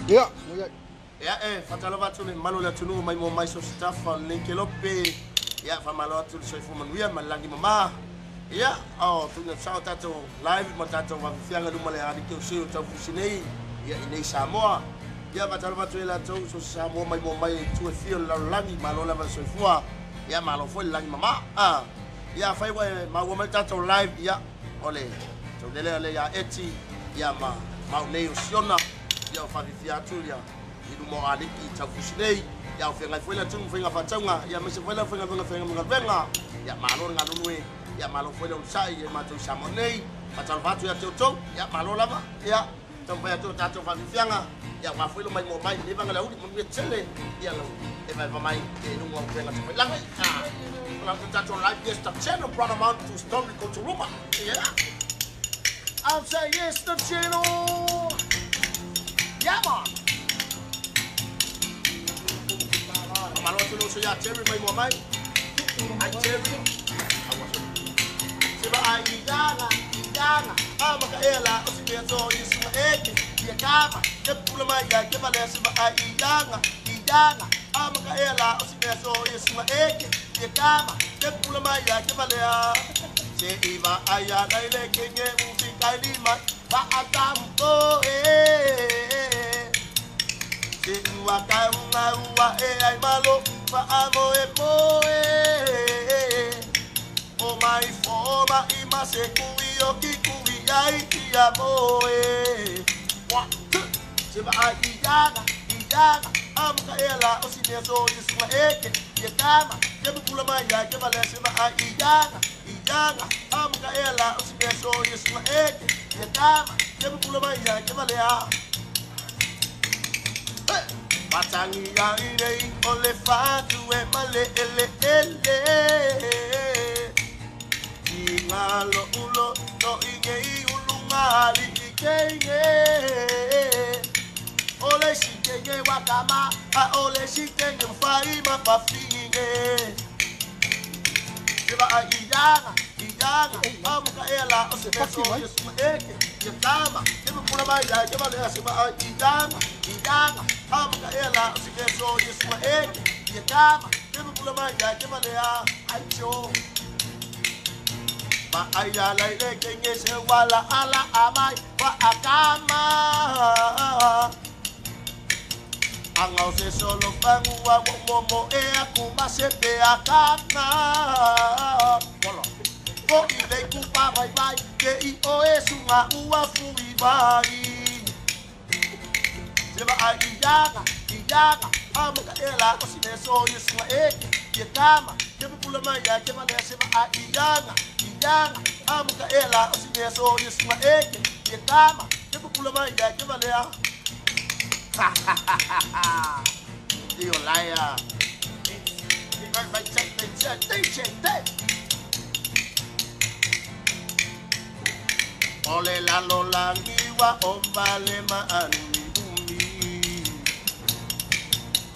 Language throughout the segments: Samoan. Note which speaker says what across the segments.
Speaker 1: Ia, ua i ai.
Speaker 2: Ia e faatalofa atu le mamalu o le atunuu mai mo mai so o se tafa o lenei kelope. Ia faamalo atu le soifua manuia ma le lagi mama. Ia o tuuina atu sao tatou live ma tatou vafiafiaga i luma le alii o o taufusi nei ia i nei Samoa. Ia faatalofa atu i latou so o se Samoa mai mo mai i itu e fia o le lalolagi, malo lava le soifua. Ia malo foi le lagi mama. Ia afai ua e maua mai tatou live, ia o le taulele le ia eti ia ma mau nei o Siona ia o faafifia atu ia i luma o aliki taufusi nei. Ia o feagai foi le atunuu faiga faatauga ia aemaise foi le faigaluega ia malo le galulue ia malo foi le onosai ia matou i Samoa nei. Faatalofa atu ia te outou ia malo lava ia taumafai atu o tatou faafiafiaga ia aua foi lo maimoa mai lenei vaega le auli manuia tele ia lau evaeva mai i luga o upega tafailagi. O tatou live, yes, the channel brother mount to Story Kotoruma. Yeah, I'm saying yes, the channel. Yeah, man. Malo atu le uso ia Terry mai mua mai. Ai Terry. Seba ai ianga, ianga. Ama ka ela o si mea so yesu ma eke. Ia kama, ke pula mai ia ke vale seba ai ianga, ianga. Ama ka ela o si mea so yesu ma eke. Ia kama, ke pula mai ia ke vale a. Se iwa ai a lai le kenge ufi kai lima. Pa atampo e. Se ua ka unga ua e ai malo pa amo e po e. O mai foma i ma se kui o ki kui ai i a mo e. One, two. Se va ai ianga, ianga. Amo ka ela o si mea so yesu ma eke. Ia kama, ke pula mai ia ke vale se va ai ianga, ianga. Amo ka ela o si mea so yesu ma eke. Ia kama, ke pula mai ia ke vale a. Matangi ia i nei o le fatu e male ele ele. I ngalo ulo to inge i ulu ngali i keinge. O le si kenge wakama, a o le si kenge mwhai ma pafinge. Se va a ianga, ianga, amu ka ela o se peso yesu ma eke. Ia kama, ke pula mai ia ke vale se va a ianga, ianga. Amu ka ela o se peso yesu ma eke. Ia kama, ke pula mai ia ke vale a ai cho. Ma ai a lai le kenge se wala ala amai wa akama. Anga o se solo fangua mo mo mo e aku ma se pe akana. Ko i lei kupa vai vai ke i o e sunga ua fui vai. Se va ai ianga, ianga. Amo ka ela o si me so yesu ma eke. Ia kama, ke pula mai ia ke vale se va ai ianga, ianga. Amo ka ela o si me so yesu ma eke. Ia kama, ke pula mai ia ke vale a. Ha ha ha ha ha. You liar. Ole la lo la ngiwa o vale ma anu umi.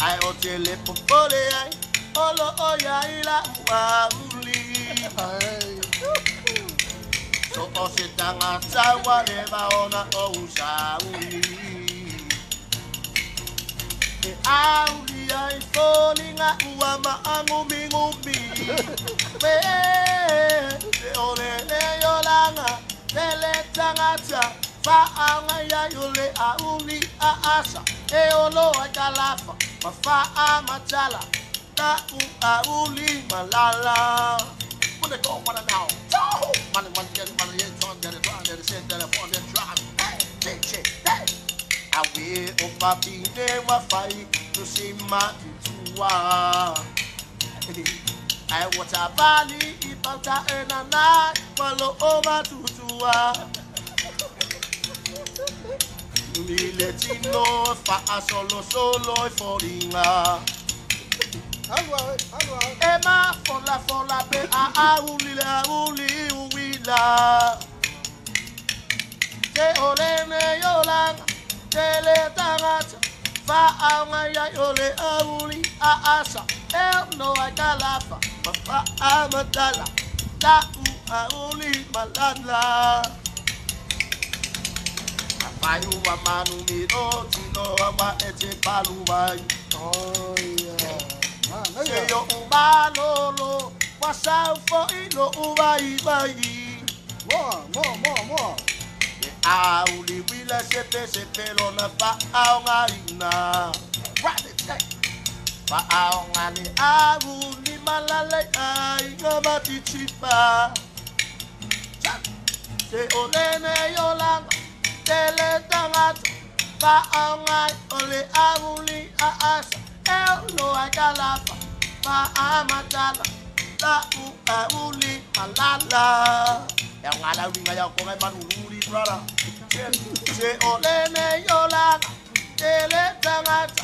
Speaker 2: Ai o tele popole ai olo o ya ila ua uli. So o se tanga tawa le va ona o usa uli. E auli ai folinga ua ma angumi ngumi. Me te ole le yolanga lele tangata faanga ya yole auli a asa e olo ai kalafa ma faa matala ta u auli malala. When they go one now, money money get money get on get it on get it set that on that drive. Hey, DJ, hey. Awe o papine wa fai to see ma tutua. Ai wata bali i pauta e na walo o ma tutua. Ni le tino fa a solo solo e foringa.
Speaker 1: Alu ai.
Speaker 2: E ma fola fola pe a a uli la uli uila. Te ole ne yolanga, te le tangata, fa a nga ya yole a uli a asa. E no ai kalafa, ma fa a matala, ta u a uli malala. Pai ua manu mi o tino awa e te palu vai. Se yo umalolo wasau fo ilo uwai vai.
Speaker 1: Moa, moa, moa, moa.
Speaker 2: E auli wila sepe sepe lona fa aonga ina. Fa aonga le auli malale ai nga matichipa. Se olene yolanga tele tangata. Fa aonga ole auli a asa. E lo ai kalafa. Fa amatala. La u auli malala. E ngala winga ya ko ngai manururi brother. Se olene yolanga tele tangata.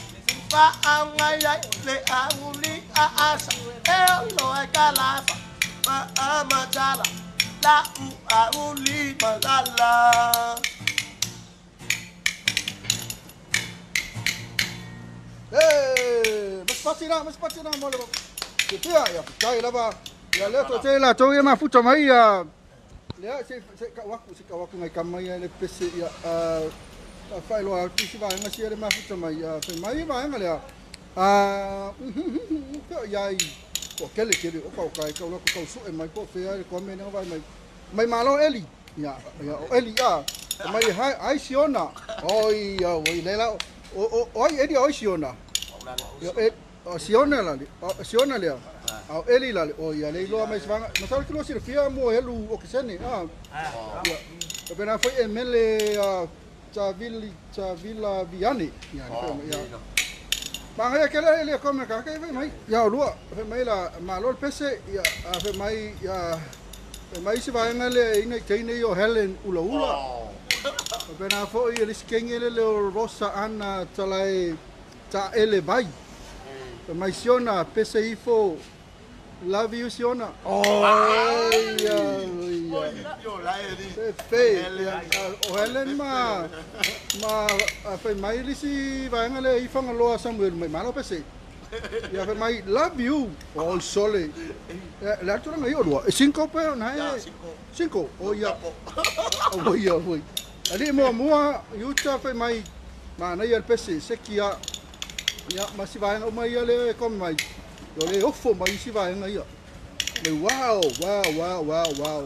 Speaker 2: Fa aonga ai le auli a asa. E lo ai kalafa. Fa amatala. La u auli malala.
Speaker 1: Hey, mas patina mo le. Te tia ia tai lava. Ia le to te la to ia mafuta mai ia. Le se ka waku ngai kamai ia le pese ia a fai lo atu si vai ngasi le mafuta mai ia fe mai vai ngale a ia i ko kele kele o ka kai ka lo ka su e mai ko fe ia ko me vai mai mai malo Eli ia ia o Eli ia mai hai ai Siona oi ia oi le la o oi Eli oi Siona o Siona la o Siona le o Eli la o ia le lo mai svanga masal ki lo si fia mo helu o kesene a ia pena foi emele a Tavila Viane ia ia Manga que le come ka ke mai ia lua fe mai la malo pese ia fe mai ia fe mai si vai ngale ina teine o Helen ula ula pena foi ele skengele le Rosa Anna talai ta ele vai fe mai Siona pese ifo love you Siona. Oh ia ia fe o Helen ma ma fe mai lisi vai ngale i fanga loa Samuel mai malo pese ia fe mai love you all sole la altura ngai o cinco pe na cinco o ia o ia oi ali mo mua yuta fe mai ma na ia pese sekia ia ma si vai mai ia le kom mai o le ofo mai si vai ngai ia le wow wow wow wow wow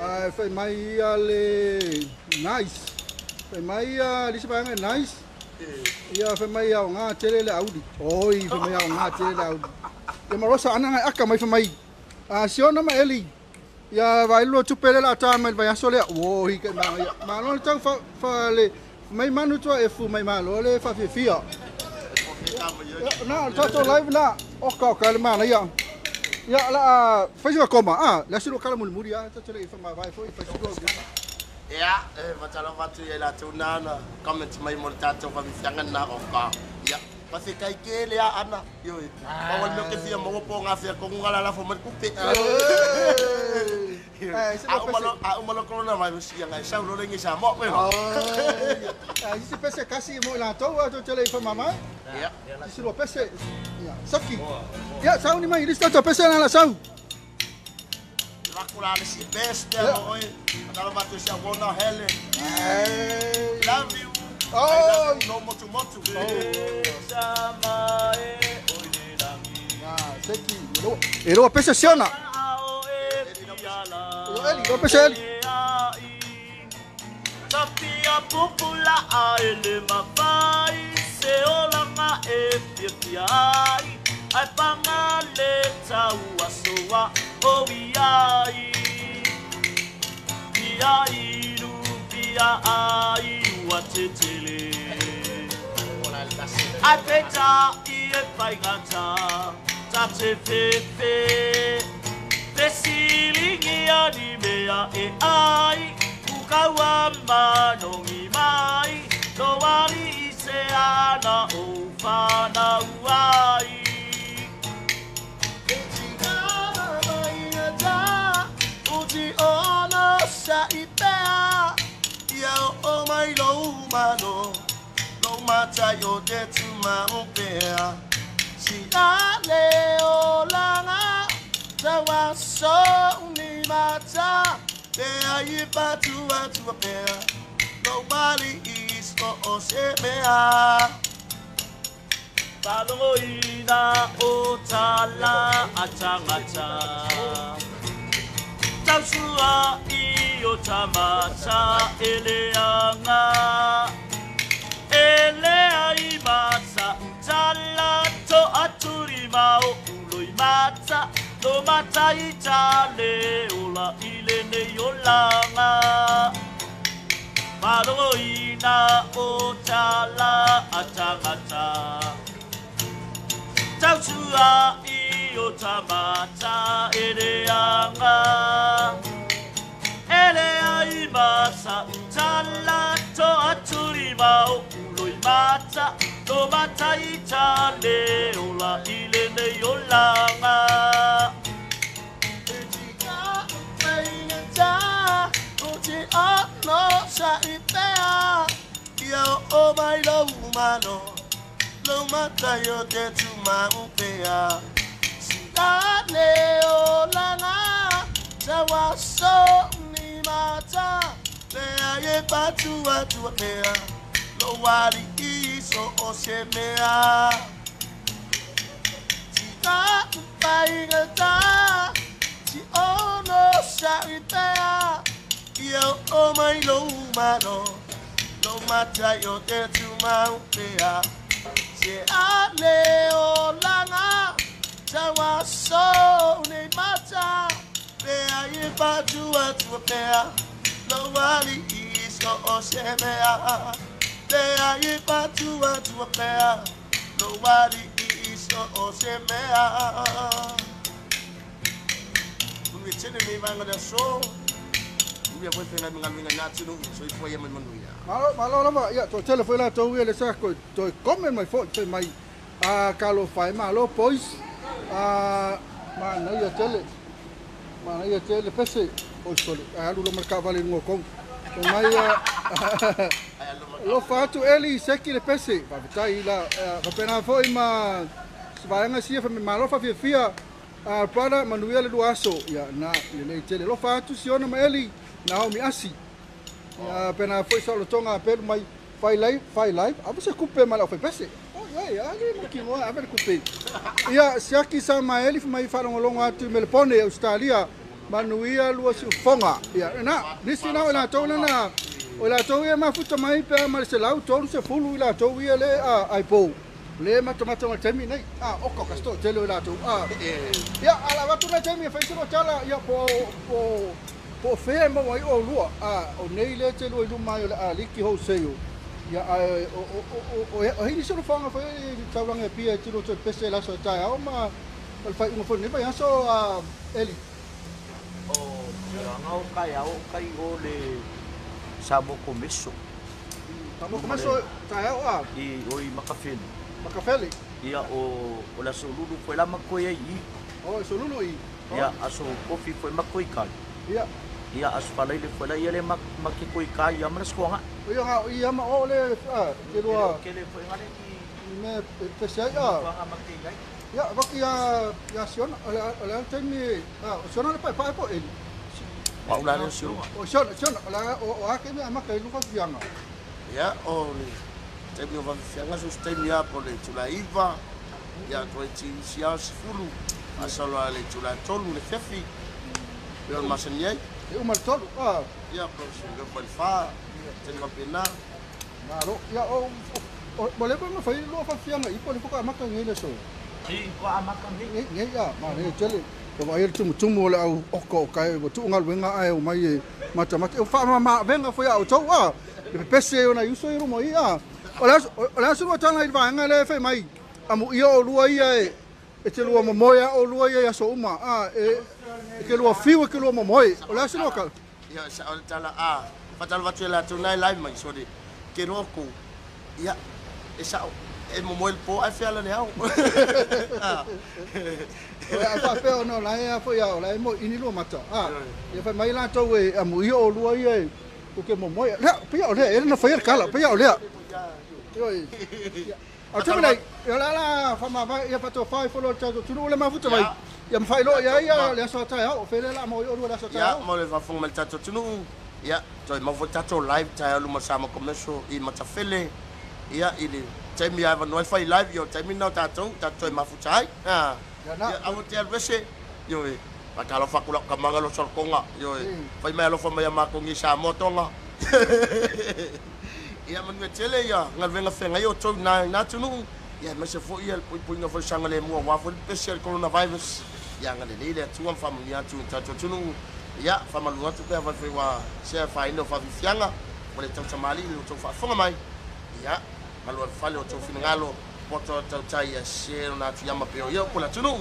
Speaker 1: ai fe mai ia le nice fe mai ia li si vai ngai nice ia fe mai ia nga tele le audi oi fe mai ia nga tele le audi ia marosa ana ngai aka mai fe mai a Siona ma Eli ia vai lo tupele la ta mai vai aso le o hi ke ma ia ma lo tau fa fa le mai manu to e fu mai ma lo le fa fi fia na to live na o ka ka le mana ia ia la fa si koma a la si lo kala muri a to le fa ma vai foi fa si lo
Speaker 2: ia e matala fatu ia la tuna comment mai mo tato fa fianga na o ka ia pasi kai ke le ana yo pa wal me ke fia mo po nga fia ko ngala la fo mo kupe a umalo ko na mai si ngai sa lo le ngi sa mo pe
Speaker 1: eh si pese kasi mo la to to tele fa mama
Speaker 2: ia
Speaker 1: si lo pese ia saki ia sa uni mai lista to pese na la sau
Speaker 2: la si best oi matala fatu sia wona hele love you. Oh, no motu motu.
Speaker 1: Ah, seki. E lo pese Siona. Eli, lo pese Eli.
Speaker 3: Tapia pupula a ele mafai se olanga e fia ai ai pangale tau asoa o iai ia iru pia ai ua tetele ai peta i e paigata ta te fefe te silingi ani mea e ai ukaua manongi mai no wari i se ana o whanau ai.
Speaker 2: Uti ona sa i pea ia o mai lo mano lo mata yo te tuma o pea si ale o langa ta wa so ni mata pea i patu atu pea nobody i iso o se mea.
Speaker 3: Palongoina o tala atangata Tausua i o tamata eleanga Elea i mata utala to aturi mao uloi mata No mata i tale ola i le nei olanga Palongoina o tala atangata Tausua i o tamata eleanga Elea i mata utala to aturi mao uloi mata No mata i tale ola i le nei olanga.
Speaker 2: E tika upeina ta o te ano sa i pea Ia o mai lau malo Lau mata i o te tumau pea Sila le olanga Ta waso ni mata Lea e patu atua pea Lo wali iso o se mea Tika upainga ta Ti ono sa i pea Ia o mai lau malo Lau mata i o te tumau pea Se ale o langa Ta waso nei mata Lea i patu atua pea Lo wali iso o se mea Lea i patu atua pea Lo wali iso o se mea. Nui tene me vanga da so Nui foi fenga minga minga natunu so i foi mai manuia.
Speaker 1: Malo malo lava ia to tele foi la to ia le sa ko to comment mai foi foi mai a kalo fai malo boys a ma na ia tele ma na ia tele pese o sole a alu lo marka vale ngo kong to mai a lo fatu eli seki le pese va tai la va pena foi ma svaanga sia fa malo fa fia fia a para manuia le luaso ia na le tele lo fatu siona ma eli na o mi asi ia pena foi solo tonga pelu mai fai live abu se kupe mala foi pese oh ia ia ali mo ki mo abe kupe ia siaki sa ma eli mai fa longo atu Melbourne Australia manuia lua si fonga ia na nisi na la tona na o la to ia mafuta mai pe ma se lau tolu se fulu la to ia le a ai po le mata ma temi nei a o ka sto tele la to a ia ala watu na temi fa se tala ia po po po fe mo ai o lua a o nei le te lua luma o a liki ho seio ia a o o o hini se fanga foi taulanga pia tiro to pese la so tai au ma fai unga foi ne vai so a eli
Speaker 3: o ngau kai au kai o le samo komeso
Speaker 1: samo komeso tai au a
Speaker 3: i o i makafeli
Speaker 1: makafeli
Speaker 3: ia o la solulu foi la makoi ai
Speaker 1: o solulu i
Speaker 3: ia aso kofi foi makoi kai
Speaker 1: ia
Speaker 3: ia aso falai le foi la ia le makikoi kai ia mana skoanga
Speaker 1: ia nga ia ma o le a ke lua
Speaker 3: ke le foi ngale ki
Speaker 1: me pese ai a
Speaker 3: makei ai
Speaker 1: ia vaki ia ia siona o le temi a siona le pai pai po eli
Speaker 2: o la le siona
Speaker 1: o siona siona la o a ke me ama kai luka fianga
Speaker 2: ia o le temi o fianga so temi a po le tula iva ia to ti sia fulu asalo le tula tolu le fefi ia masani ai
Speaker 1: e uma tolu a
Speaker 2: ia po se le fa te kapena
Speaker 1: malo ia o o le ma fai lo fa fianga i po le foka amaka ngai le so
Speaker 3: i ko amaka ngai
Speaker 1: ngai ia ma le tele o vai le tumu tumu le au oko kai o tu ngal wenga ai o mai mata mata o fa ma venga foi au tau a le pese o na yuso i rumo i a o la so tanga i va le fe mai amu ia o lua ia e te lua momoia o lua ia so uma a e ke lua fiu ke lua momoe o la so ka
Speaker 2: ia sa o tala a fatal va tela tunai live mai so de ke roko ia e sa e momoe po ai fela le au
Speaker 1: a fa pe no la ia foi au la mo ini lo mata a ia fa mai la tau e amu ia o lua ia o ke momoe la pe o le e na fa kala pe o le a tu mai ia la la fa ma ia fa to fa fo lo ta tu le ma futa mai ia mfai lo ia ia le so ta au fele la mo o le so ta
Speaker 2: ia mo le fa fo mal ta tu nu Ia, toe maua foi le tatou live taeao i luma o le Samoa Commercial i Matafele. Ia, i le taimi e avanoa ai fai live, ia o le taimi lena o tatou, tatou toe mafuta ai. A, ia, aua te alu ese. Ioe, faatalofa atu lau tamaga lo Solotoga. Ioe, fai mai alofa mai a matou nei Samoa Toga. Ia manuia tele ia galuega feagai outou i na atunuu. Ia aemaise foi ia le puipuiga foi o le saogalemu aua foi le pepesi a le coronavirus. Ia agalelei le Atua ma faamanuia atu i le tatou atunuu. Ia, faamalu atu pe afai foi ua se afaina o faafiafiaga ua le tautamalii i lo outou faafofoga mai. Ia, malu ave fale o outou finagalo, poto tautai ia se lona atu iama pe o ia upu a le atunuu.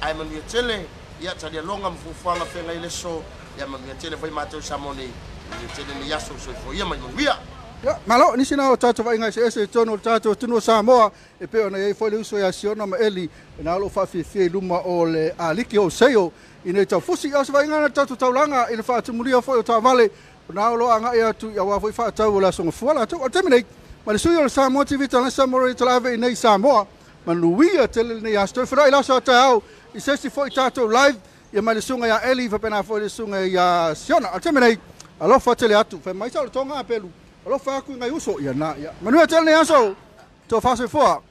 Speaker 2: Ae manuia tele, ia talialoga ma fuafuaga feagai i le aso. Ia manuia tele foi matou i Samoa nei. Manuia tele lenei aso, soifua ia ma ia manuia.
Speaker 1: Ia, malo, nisi na o tatou vaaiga eseese i totonu o le tatou atunuu o Samoa, e pei ona i ai foi le uso ia Siona ma Eli, na o lo o faafiafia i luma o le aliki o Seio i nei taufusi. A o se vaaiga na le tatou taulaga i le faatumulia foi o taavale, na o lo o agai atu i aua foi faatau o le Aso Gafua latou. O le taimi nei, ma le sui o le Samoa TV Talasa mo le Talaave i nei Samoa, manuia tele lenei aso. Toe feiloai i le aso a taeao i se isi foi tatou live, ia ma le susuga ia Eli faapena foi le susuga ia Siona. O le taimi nei, alofa tele atu, fai mai sa o le toga a pelu, alofa atu i nai uso, ia na, ia. Manuia tele lenei aso, tofa soifua.